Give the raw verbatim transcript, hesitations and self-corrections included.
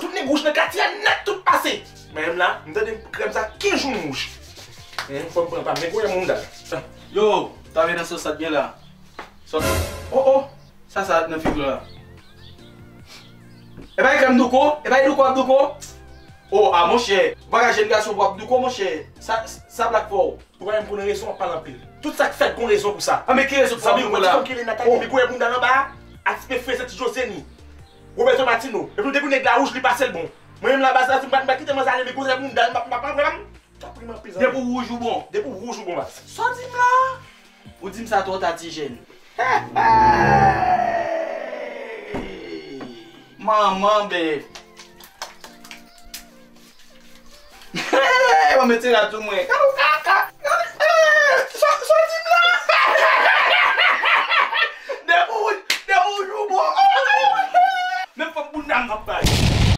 Tout nèg wouj nan katye a nèt tout pase. Mwen menm la, m tande krèm sa kenz jou m wouj. Hum, fò m pran pa m, men kounye a m wouj. Yo, ta vin nan sòs sa t gen la. Sòs. Oh, oh, sa sa nan figi w la. E pa krèm douko? E pa douko ap douko? Oh, ah, monchè. Ou pa ka jèn gason pou ap douko, monchè. Sa, sa blak fò w. Ou pa menm konnen rezon, w ap pale anpil. Tout sa k fèt gon rezon pou sa. Ah, men ki rezon pou ap douko la? Zanmi m, ti fanm ki rele Nathalie, li gouye bounda l anba a, a ti pye freze ti Joseni. Roberto Martino. Epi depi nèg la wouj, li pase l bon. Mwen menm la baz la, si m pa, m pa kite manzè ale, men gouye bounda l, m ap, m ap, m ap, m ap. Depi w wouj ou bon. Depi w wouj ou bon, baz. Sa w di m la? Ou di m sa twò ta, ti jèn. Manman bèf. Mwen mete la tou mwen. Gade kaka. Sa w di m la? Depi w, depi w jou bon. Menm fòk bounda m ap bay.